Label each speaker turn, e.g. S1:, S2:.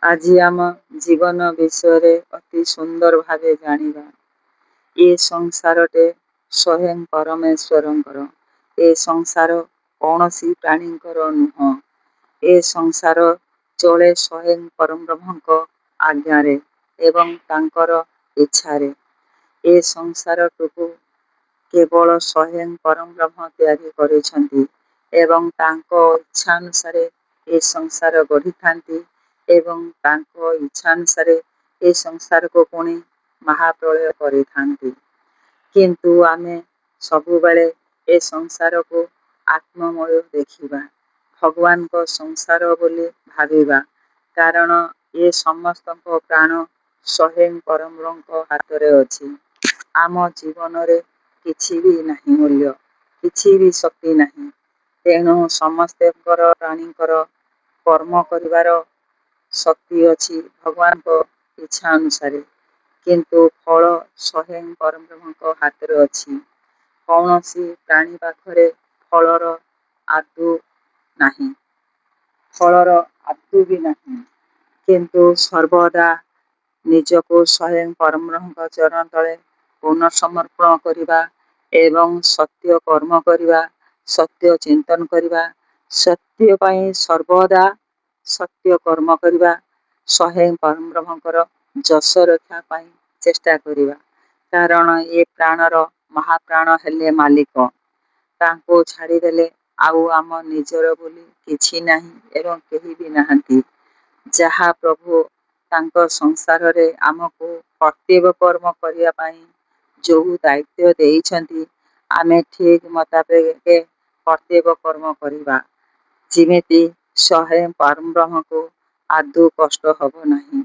S1: ଆଜି ଆମ ଜୀବନ ବିଷୟରେ ଅତି ସୁନ୍ଦର ଭାବେ ଜାଣିବା। ଏ ସଂସାରଟେ ସ୍ୱୟଂ ପରମେଶ୍ୱରଙ୍କର। ଏ ସଂସାର କୌଣସି ପ୍ରାଣୀଙ୍କର ନୁହଁ। ଏ ସଂସାର ଚଳେ ସ୍ୱୟଂ ପରବ୍ରହ୍ମଙ୍କ ଆଜ୍ଞାରେ ଏବଂ ତାଙ୍କର ଇଚ୍ଛାରେ। ଏ ସଂସାରଟିକୁ କେବଳ ସ୍ୱୟଂ ପରବ୍ରହ୍ମ ତିଆରି କରିଛନ୍ତି ଏବଂ ତାଙ୍କ ଇଚ୍ଛାନୁସାରେ ଏ ସଂସାର ଗଢ଼ିଥାନ୍ତି ଏବଂ ତାଙ୍କ ଇଚ୍ଛାନୁସାରେ ଏ ସଂସାରକୁ ପୁଣି ମହାପ୍ରଳୟ କରିଥାନ୍ତି। କିନ୍ତୁ ଆମେ ସବୁବେଳେ ଏ ସଂସାରକୁ ଆତ୍ମମୟ ଦେଖିବା, ଭଗବାନଙ୍କ ସଂସାର ବୋଲି ଭାବିବା। କାରଣ ଏ ସମସ୍ତଙ୍କ ପ୍ରାଣ ସ୍ୱୟଂ ପରବ୍ରହ୍ମଙ୍କ ହାତରେ ଅଛି। ଆମ ଜୀବନରେ କିଛି ବି ନାହିଁ ମୂଲ୍ୟ, କିଛି ବି ଶକ୍ତି ନାହିଁ। ତେଣୁ ସମସ୍ତଙ୍କର ପ୍ରାଣୀଙ୍କର କର୍ମ କରିବାର ଶକ୍ତି ଅଛି ଭଗବାନଙ୍କ ଇଚ୍ଛା ଅନୁସାରେ, କିନ୍ତୁ ଫଳ ସ୍ୱୟଂ ପରବ୍ରହ୍ମଙ୍କ ହାତରେ ଅଛି। କୌଣସି ପ୍ରାଣୀ ପାଖରେ ଫଳର ଆଦୌ ନାହିଁ, ଫଳର ଆଦୌ ବି ନାହିଁ। କିନ୍ତୁ ସର୍ବଦା ନିଜକୁ ସ୍ୱୟଂ ପରବ୍ରହ୍ମଙ୍କ ଚରଣ ତଳେ ପୂର୍ଣ୍ଣ ସମର୍ପଣ କରିବା ଏବଂ ସତ୍ୟ କର୍ମ କରିବା, ସତ୍ୟ ଚିନ୍ତନ କରିବା, ସତ୍ୟ ପାଇଁ ସର୍ବଦା ସତ୍ୟ କର୍ମ କରିବା, ସ୍ୱୟଂ ପରବ୍ରହ୍ମଙ୍କର ଯଶ ରକ୍ଷା ପାଇଁ ଚେଷ୍ଟା କରିବା। କାରଣ ଏ ପ୍ରାଣର ମହାପ୍ରାଣ ହେଲେ ମାଲିକ। ତାଙ୍କୁ ଛାଡ଼ିଦେଲେ ଆଉ ଆମ ନିଜର ବୋଲି କିଛି ନାହିଁ ଏବଂ କେହି ବି ନାହାନ୍ତି। ଯାହା ପ୍ରଭୁ ତାଙ୍କ ସଂସାରରେ ଆମକୁ କର୍ତ୍ତବ୍ୟ କର୍ମ କରିବା ପାଇଁ ଯେଉଁ ଦାୟିତ୍ୱ ଦେଇଛନ୍ତି, ଆମେ ଠିକ୍ ମୁତାବକ କର୍ତ୍ତବ୍ୟ କର୍ମ କରିବା, ଯେମିତି ସ୍ୱୟଂ ପରବ୍ରହ୍ମକୁ ଆଦୌ କଷ୍ଟ ହେବ ନାହିଁ।